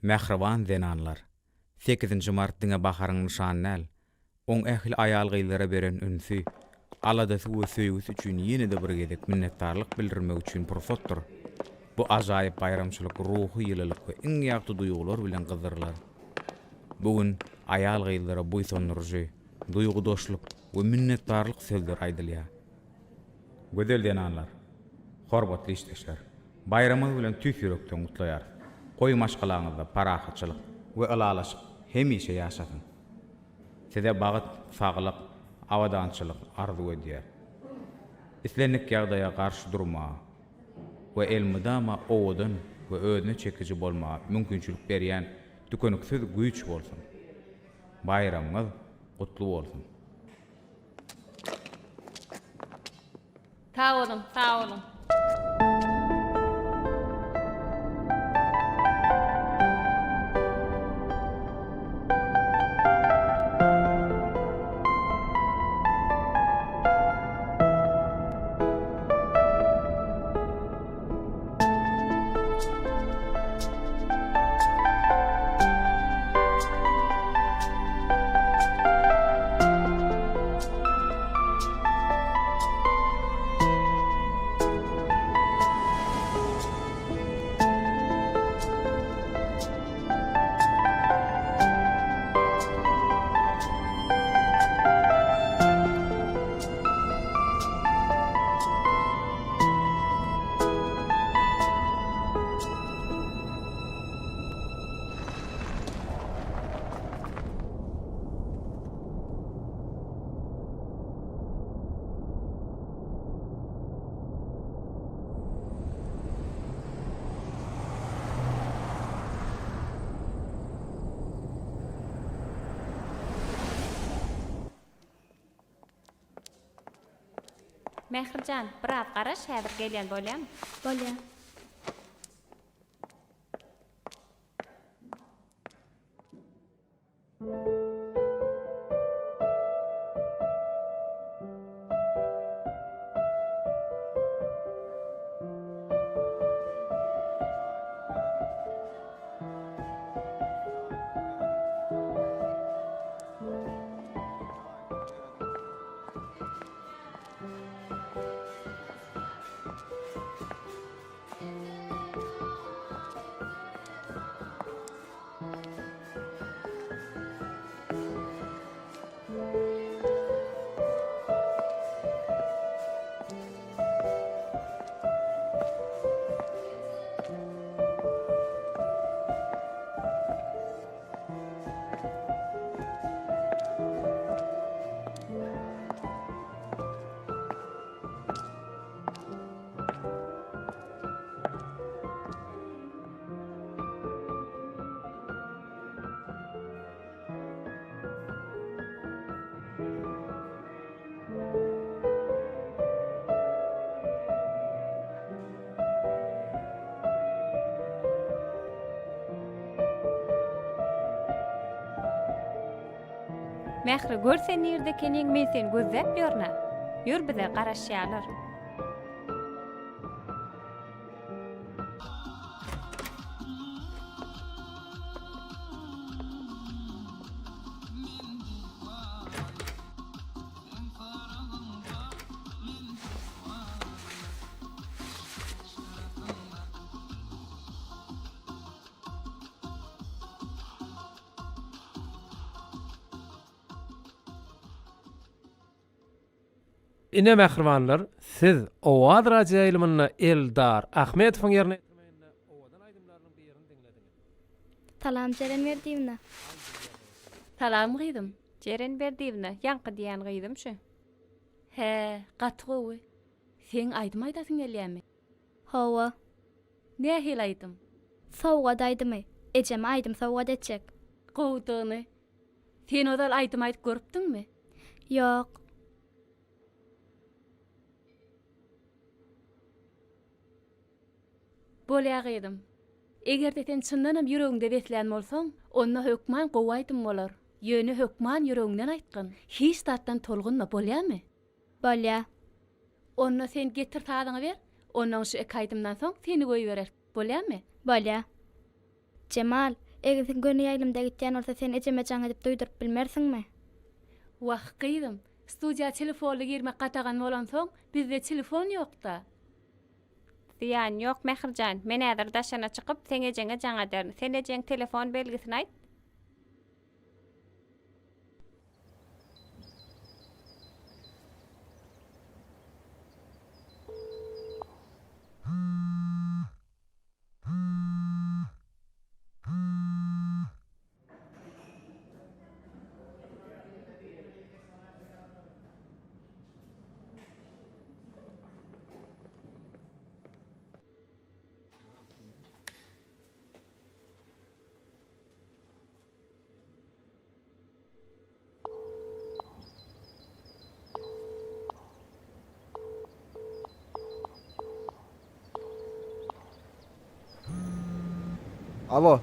Mähriban zenanlar! Sekizinji mart diňe baharyň nyşany däl, oň ähli aýal-gyzlara beren ünsi, aladasy we söýgüsi üçin ýene-de bir gezek minnetdarlyk bildirmek üçin pursatdyr. Bu ajaýyp baýramçylyk ruhy ýylylyk we iň ýagty duýgular bilen gyzdyrylar. Bu gün aýal-gyzlara buýsandyryjy, duýgudaşlyk we minnetdarlyk sözleri aýdylýar. Gözel zenanlar! Hormatly işdeşler! Baýramyňyz bilen tüýs ýürekden gutlaýarys. Goý maşgalaňyzda parahatçylyk we ylalaşyk hemişe ýaşasyn! Size bagt, saglyk, abadançylyk arzuw edýär. Islendik ýagdaýa garşy durmaga we elmydama owadan we özüne çekiji bolmaga mümkinçilik berýän tükeniksiz güýç bolsun! Baýramyňyz gutly bolsun! Sag boluň, sag boluň. Mährijan, biraz garaş, häzir gelýän, bolýamy? Bolýa. Mähri, gör sen nirde ekeniň, men seni gözläp ýörün-ä. Ýör bize, garaşýarlar. Ine mähribanlar, siz Owaz radioýaýlymynda Eldar Ahmedowyň ýerine ýetirmeginde owadan aýdymlarynyň birini diňlediňiz. Salam Jeren Berdiýewna. Salam gyzym. Jeren Berdiýewna, ýaňky diýýän gyzym şu. Hä, gaty gowy. Seň aýdym aýdasyň gelýämi? Hawa. Nähili aýdym? Sowgat aýdymy. Ejeme aýdym sowgat etjek. Gowudygyny. Sen ozal aýdym aýdyp görüpdiňmi? Ýok. Bolýa gyzym. Eger-de sen çyndanam ýüregiňde beslän bolsaň, onda hökman gowy aýdym bolar. Ýöne hökman ýüregiňden aýtgyn. Hiç zatdan tolgunma, bolýamy? Bolýa. Onda sen getir sazyňy ber, onnoň şu iki aýdymdan soň seni goýbereris, bolýamy? Bolýa. Jemal, Eger göni ýaýlymda gitýän bolsa sen ejeme jaň edip duýduryp bilmersiňmi? Wah, gyzym, studiýa telefonly girmek gadagan bolansoň, bizde telefon ýok-da. Zyýany ýok, Mährijan. Men häzir daşana çykyp, seň ejeňe jaň ederin. Sen ejeň telefon belgisini aýt. Alo.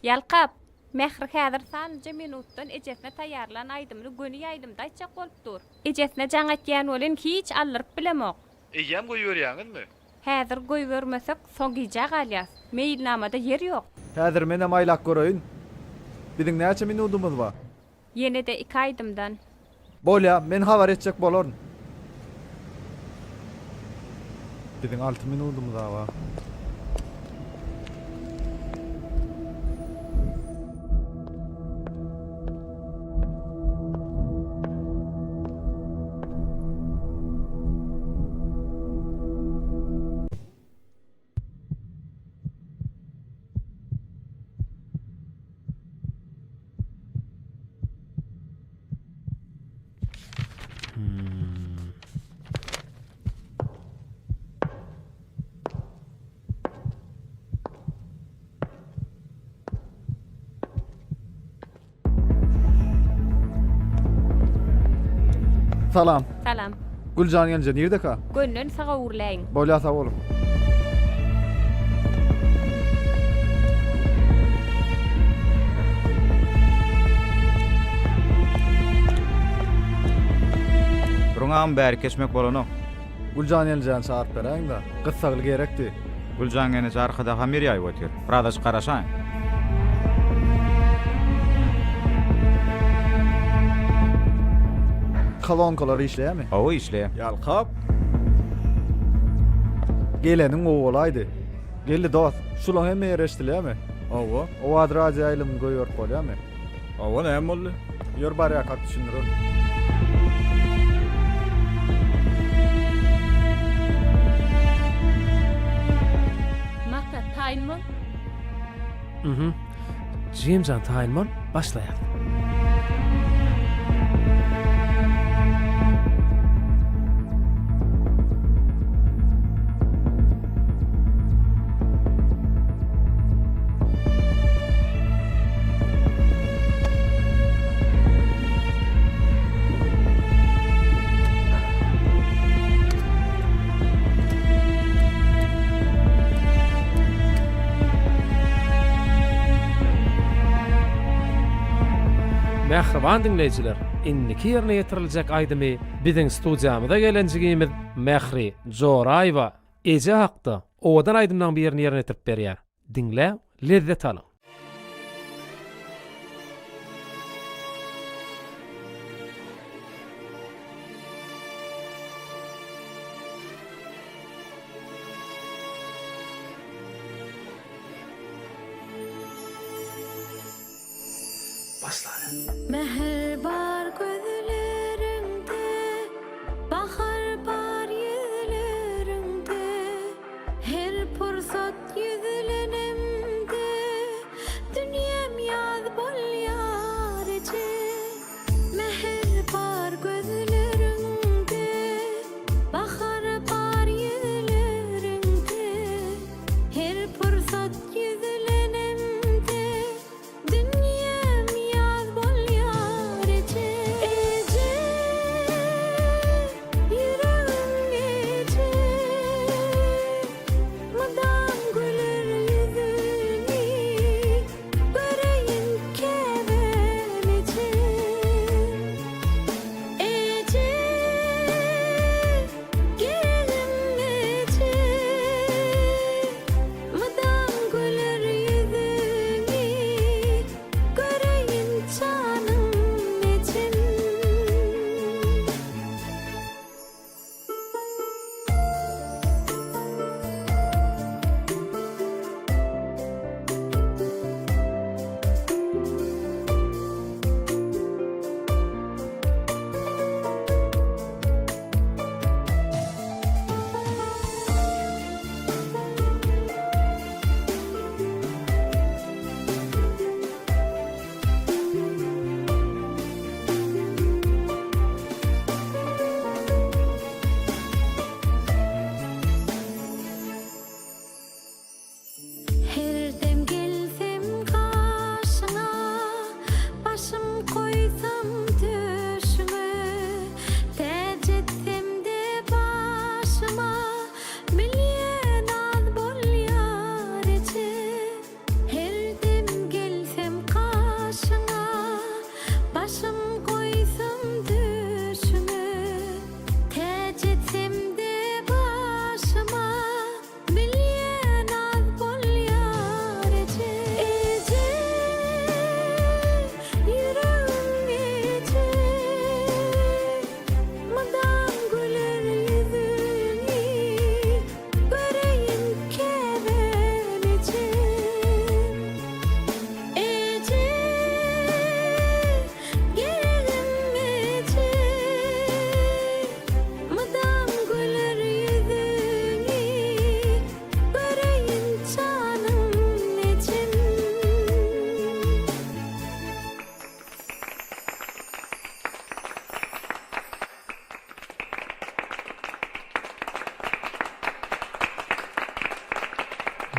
Ýalkap! Mähri häzir sanlyja minutdan ejesine taýýarlan aýdymyny göni ýaýlymda aýtjak bolup dur. Ejesine jaň etýän welin hiç aldyryp bilemok. Eýýäm goýberýäňizmi? Häzir goýbermesek, soň gijä galýas. Meýilnamada ýer ýok. Häzir menem aýlap göreýin. Biziň näçe minudymyz bar? Ýene-de iki aýdymdan. Bolýa, men habar etjek bolaryn. Biziň alty minudymyz-a bar. Salam. Salam. Güljan gelje nirdeka? Gönden saga öwrüläýiň. Bolýa sag boluň. Duruň agam bärik geçmek bolanok. Güljan gelnejäni çagyryp beräýiň-dä. Gyssagly gerekdi. Güljan gelneje arkada hamyr ýaýyp otyr. Birazajyk garaşaýyň. Kolonkalar işleýärmi? Hawa işleýär. Ýalkap. Geleniň gowy bolaýdy. Geldi dost. Şulaň hemme ýeri eşidilýärmi? Hawa. Owaz radio ýaýlymyny goýberip bolýarmy? Hawa näme boldy? Ýör barýarkak düşündirerin. Maksat taýyn bol. Mhm. Jimjan taýyn bol, başlaýas. Mähriban diňleýjiler, indiki ýerine ýetiriljek aýdymy biziň studiýamyza gelen jigimiz Mähri Joraýewa eje hakda owadan aýdymlaryň birini ýerine ýetirip berýär. Diňläň, lezzet alyň! Mähir bar gözleriňde, Bahar bar ýüzleriňde, Her pursat ýüzlenemde, Dünýäm ýaz bolýar eje. Mähir bar gözleriňde, Bahar bar ýüzleriňde, Her pursat ýüzlenemde, Dünýäm ýaz bolýar.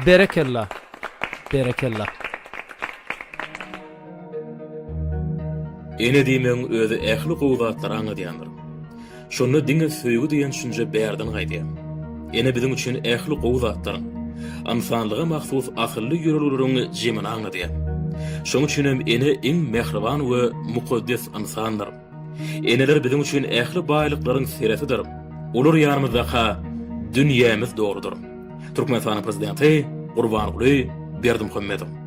Berekella. Berekella. Ene diýmegiň özi ähli gowy zatlary aňladýandyr. Şonda diňe söýgi diýen düşünje bärden gaýdýar. Ene biziň üçin ähli gowy zatlaryň, ynsanlyga mahsus asylly ýörelgeleriň jemini aňladýar. Şonuň üçin hem ene iň mähriban we mukaddes ynsandyr. Eneler biziň üçin ähli baýlyklaryň seresidir. Olar ýanymyzdaka dünýämiz doludyr. Türkmenistanyň Prezidenti Gurbanguly Berdimuhamedow.